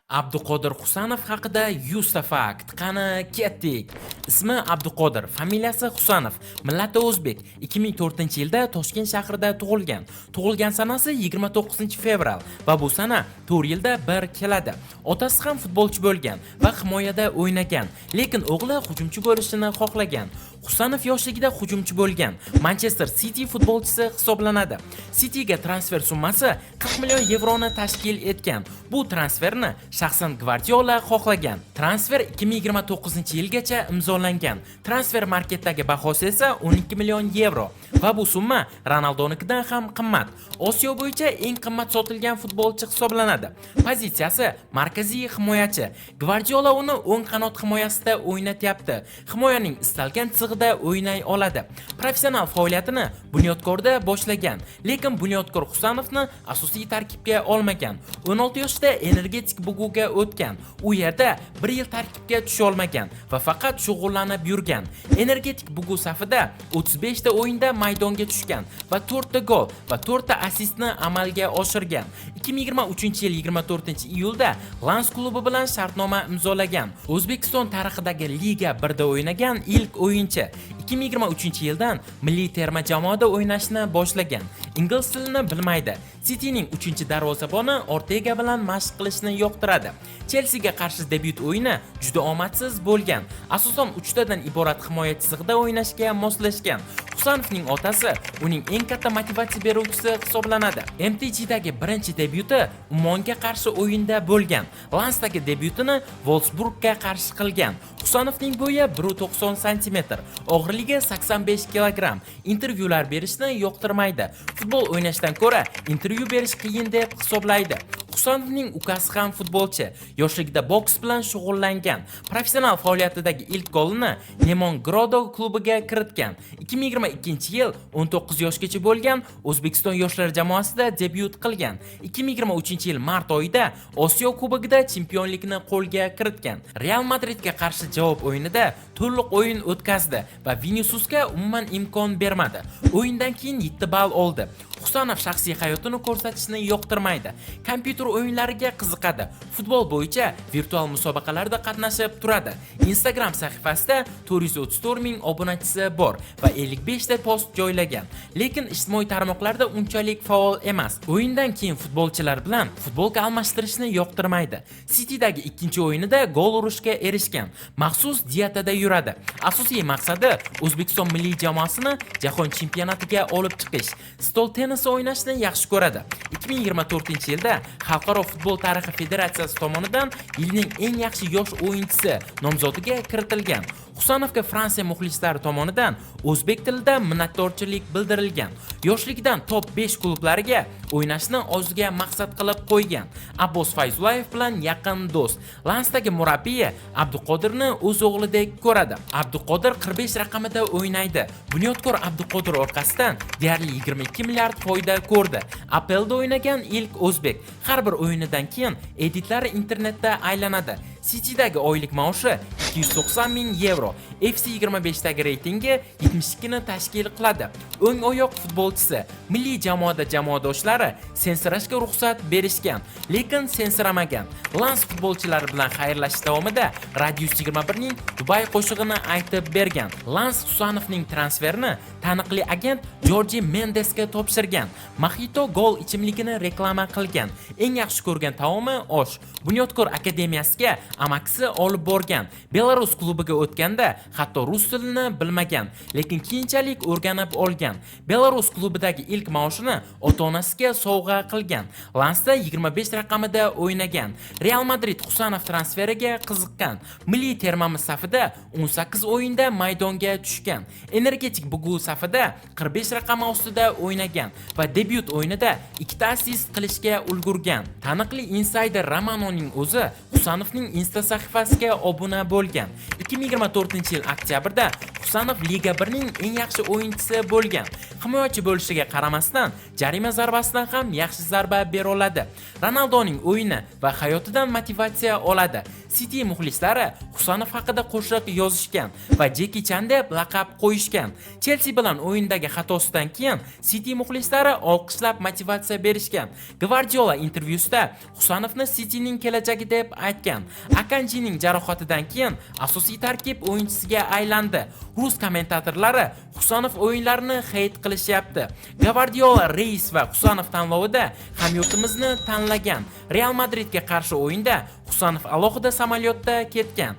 Abduqodir Husanov haqida 100 ta fakt. Qani, ketdik. Ismi Abduqodir, familiyasi Husanov, millati o'zbek. 2004-yilda Toshkent shahrida tug'ilgan. Tug'ilgan sanasi 29-fevral va bu sana 4 yilda bir keladi. Otasi ham futbolchi bo'lgan va himoyada o'ynagan, lekin o'g'li hujumchi bo'lishini xohlagan. Husanov yoshligida hujumchi bo'lgan. Manchester City futbolchisi hisoblanadi. Cityga transfer summasi 40 million yevroni tashkil etgan. Bu transferni shaxsan Gvardiola xohlagan. Transfer 2029-yilgacha imzolangan. Transfer marketdagi bahosi esa 12 million yevro va bu summa Ronaldonikidan ham qimmat. Osiyo bo'yicha eng qimmat sotilgan futbolchi hisoblanadi. Pozitsiyasi markaziy himoyachi. Gvardiola uni o'ng qanot himoyasida o'ynatyapti. Himoyaning istalgan chizig'ida o'ynay oladi. Professional faoliyatini Bunyodkorda boshlagan, lekin Bunyodkor Husanovni asosiy tarkibga olmagan. 16 yoshida Energetik Buguga o'tgan. U yerda bir yil tarkibga tusha olmagan va faqat shug'ullanib yurgan. Energetik Bugu safida 35 ta o'yinda maydonga tushgan va 4 ta gol va 4 ta assistni amalga oshirgan. 2023-yil 24-iyulda Lans klubi bilan shartnoma imzolagan. O'zbekiston tarixidagi Liga 1da o'ynagan ilk o'yinchi. 2023-yildan milliy terma jamoada o'ynashni boshlagan. Ingliz tilini bilmaydi. Cityning 3-darvozaboni Ortega bilan mashq qilishni yoqtiradi. Chelsiga qarshi debyut o'yini juda omadsiz bo'lgan. Asosan uchtadan iborat himoya chizig'ida o'ynashga moslashgan. Husanovning otasi uning eng katta motivatsiya beruvchisi hisoblanadi. MTGdagi birinchi debyuti Ummonga qarshi o'yinda bo'lgan. Lansdagi debyutini Wolfsburgga qarshi qilgan. Husanovning bo'yi 1.90 sm, og'irligi 85 kg. Intervyular berishni yoqtirmaydi. Futbol o'ynashdan ko'ra intervyu berish qiyin deb hisoblaydi. Husanovning ukasi ham futbolchi. Yoshligida boks bilan shug'ullangan. Professional faoliyatidagi ilk golini Neman Grodo klubiga kiritgan. 2022-yil 19 yoshgacha bo'lgan O'zbekiston yoshlar jamoasida debyut qilgan. 2023-yil mart oyida Osiyo Kubogida chempionlikni qo'lga kiritgan. Real Madridga qarshi javob o'yinida to'liq o'yin o'tkazdi va Viniciusga umuman imkon bermadi. O'yindan keyin 7 ball oldi. Husanov shaxsiy hayotini ko'rsatishni yoqtirmaydi. Kompyuter o'yinlariga qiziqadi. Futbol bo'yicha virtual musobaqalarda qatnashib turadi. Instagram sahifasida 434 ming obunachisi bor va 55 ta post joylagan. Lekin ijtimoiy tarmoqlarda unchalik faol emas. O'yindan keyin futbolchilar bilan futbolka almashtirishni yoqtirmaydi. Citydagi ikkinchi o'yinida gol urishga erishgan. Maxsus dietada yuradi. Asosiy maqsadi O'zbekiston milliy jamoasini jahon chempionatiga olib chiqish. Stol tennisi o'ynashni yaxshi ko'radi. 2024-yilda Xalqaro futbol tarixi federatsiyasi tomonidan yilning eng yaxshi yosh o'yinchisi nomzodiga kiritilgan. Husanovga Fransiya muxlislari tomonidan o'zbek tilida minnatdorchilik bildirilgan. Yoshligidan top 5 klublariga o'ynashni o'ziga maqsad qilib qo'ygan. Abbos Fayzullayev bilan yaqin do'st. Lansdagi murabbiyi Abduqodirni o'z o'g'lidek ko'radi. Abduqodir 45 raqamida o'ynaydi. Bunyodkor Abduqodir orqasidan deyarli 22 milliard foyda ko'rdi. APLda o'ynagan ilk o'zbek. Har bir o'yinidan keyin editlari internetda aylanadi. Citydagi oylik maoshi 290 ming yevro. FC 25 dagi reytingi 72 ni tashkil qiladi. O'ng oyoq futbolchisi. Milliy jamoada jamoadoshlari sensirashga ruxsat berishgan, lekin sensiramagan. Lans futbolchilari bilan xayrlashish davomida Radius 21 ning Dubay qo'shig'ini aytib bergan. Lans Husanovning transferini taniqli agent Jorji Mendesga topshirgan. Mojito gol ichimligini reklama qilgan. Eng yaxshi ko'rgan taomi osh. Bunyodkor akademiyasiga amakisi olib borgan. Belarus klubiga o'tganda hatto rus tilini bilmagan, lekin keyinchalik o'rganib olgan. Belarus klubidagi ilk maoshini ota-onasiga sovg'a qilgan. Lansda 25 raqamida o'ynagan. Real Madrid Husanov transferiga qiziqqan. Milliy termamiz safida 18 o'yinda maydonga tushgan. Energetik Bugu safida 45 raqami ostida o'ynagan va debyut o'yinida ikkita assist qilishga ulgurgan. Taniqli insayder Romanoning o'zi Husanovning Insta sahifasiga obuna bo'lgan. 2024-yil oktyabrda Husanov Liga 1 ning eng yaxshi o'yinchisi bo'lgan. Himoyachi bo'lishiga qaramasdan, jarima zarbasidan ham yaxshi zarba bera oladi. Ronaldoning o'yini va hayotidan motivatsiya oladi. City muxlislari Husanov haqida qo'shiq yozishgan va Jeki Chan deb laqab qo'yishgan. Chelsea bilan o'yindagi xatosidan keyin City muxlislari olqishlab motivatsiya berishgan. Gvardiola intervyusida Husanovni Cityning kelajagi deb aytgan. Akanjining jarohatidan keyin asosiy tarkib o'yinchisiga aylandi. Rus kommentatorlari Husanov o'yinlarini hate qilishyapti. Gvardiola Reis va Husanov tanlovida hamyurtimizni tanlagan. Real Madridga qarshi o'yinda Husanov alohida samolyotda ketgan.